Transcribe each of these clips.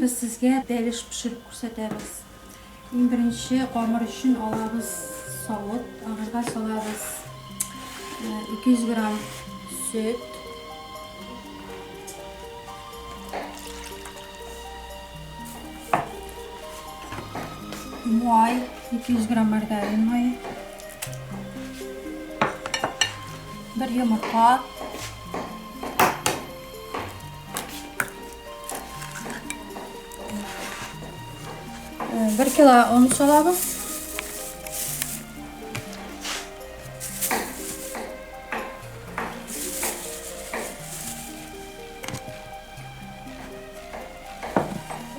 без сезгә бәлеш пешереп күрсәтәбез. Иң беренче камыр өчен алабыз савыт, аңарга салабыз 200 грамм сөт. Май, 200 грамм маргарин мае. Бер йомырка. Бер кило он салабыз.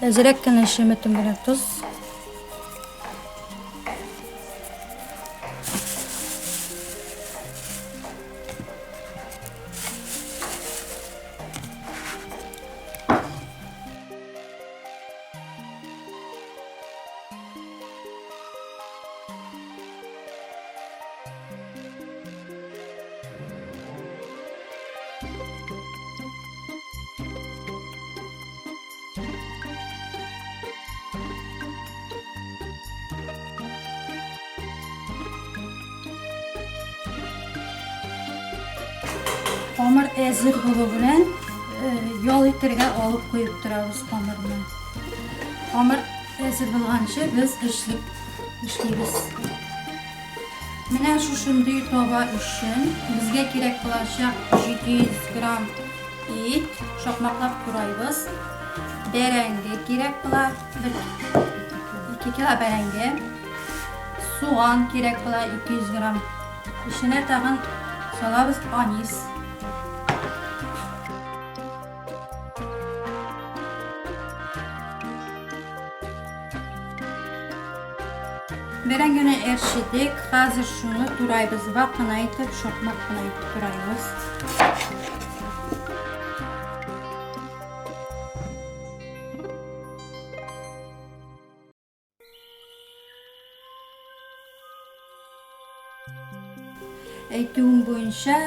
Әзрәк кенә чеметем белән тоз. Камыр әзер булу белән ял итәргә алып куеп торабыз камырны. Камыр әзер булганчы без эшлек эшлибез. Менә шушындый таба өчен безгә кирәк булачак 700 грамм ит, шакмаклап турайбыз. Бәрәңге кирәк була, 2 кило бәрәңге. Суган кирәк була 200 грамм. Эченә тагын салабыз анис. Бәрәңгене әрчедек, хәзер шуны турайбыз, вак кына итеп, шакмак кына итеп турайбыз. Әйтүем буенча,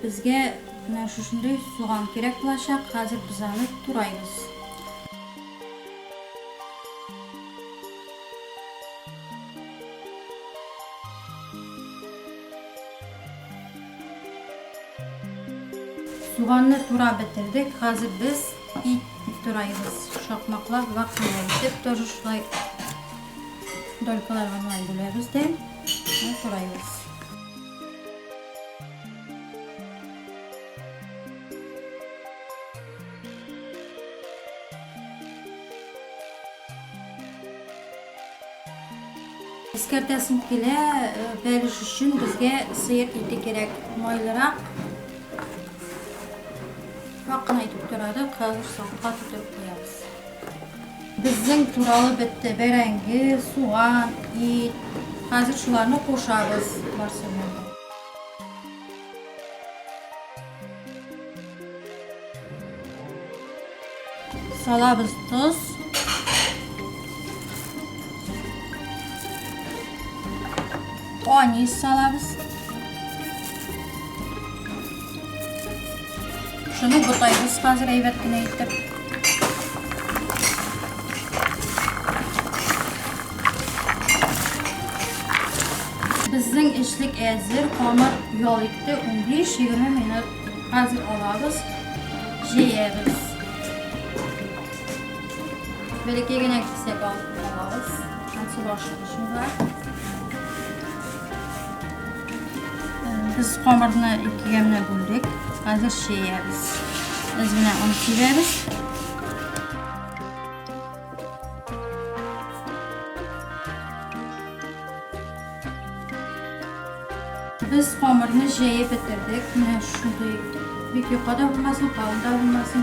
безгә менә шушындый суган кирәк булачак. Хәзер без аны турайбыз. Суганны турап бетердек. Хәзер без ит турайбыз. Шакмаклап, вак кына итеп, тоже шулай долькаларга май бүләбез дә турайбыз. Искәртәсем килә, бәлеш өчен безгә сыер ите кирәк. Майлырак. Вак кына итеп турадык, хәзер савытка тутырып куябыз. Безнең туралы бетте. Бәрәңге, суган, ит. Хәзер шуларны кушабыз барсына. Салабыз тоз. Анис салабыз. Шуны бутайбыз хәзер әйбәт кенә итеп. Безнең эчлек әзер, камыр ял итте 15-20 минут. Хәзер алабыз, җәябез. Бәләкәй генә кисәк алып алабыз. Ансы башы шунда. Без камырны икегә менә бүлдек. Хәзер җәябез. Без менә он сибәбез. Без камырны җәеп бетердек. Менә шундый бик юка да булмасын, калын да булмасын.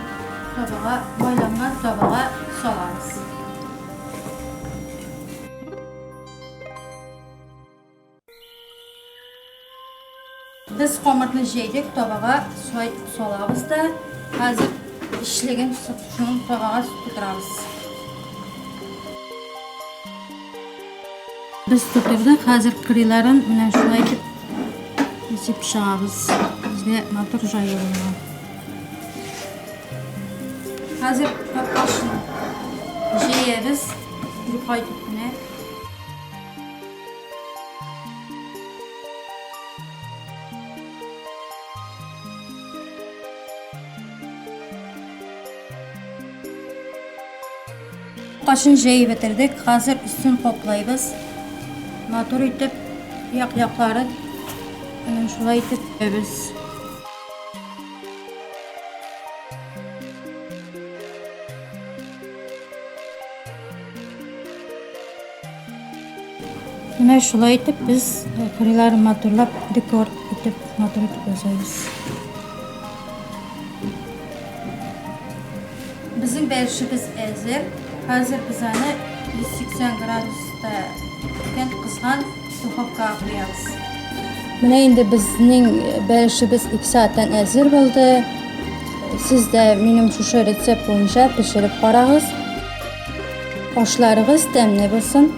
Табага, майланган табага салабыз. Без камырны җәйдек, табага салабыз да, хәзер эчлеген шуның табага тутырабыз. Без тутырдык, хәзер кырыйларын менә шулай итеп кисеп чыгабыз. Безгә матур җайлы булган. Хәзер капкачны Җәябез, юка итеп кенә. Кашын җәеп бетердек, хәзер өстен каплайбыз. Матур итеп, як-якларын менә шулай итеп без. Менә шулай итеп без кырыйларын матурлап, декор итеп, матур итеп ясайбыз. Безнең бәлешебез әзер. Хәзер без аны 180 градуста икән кызган духовкага куябыз. Менә инде безнең бәлешебез 2 сәгатьтән әзер булды. Сез дә минем шушы рецепт буенча пешереп карагыз. Ашларыгыз тәмле булсын.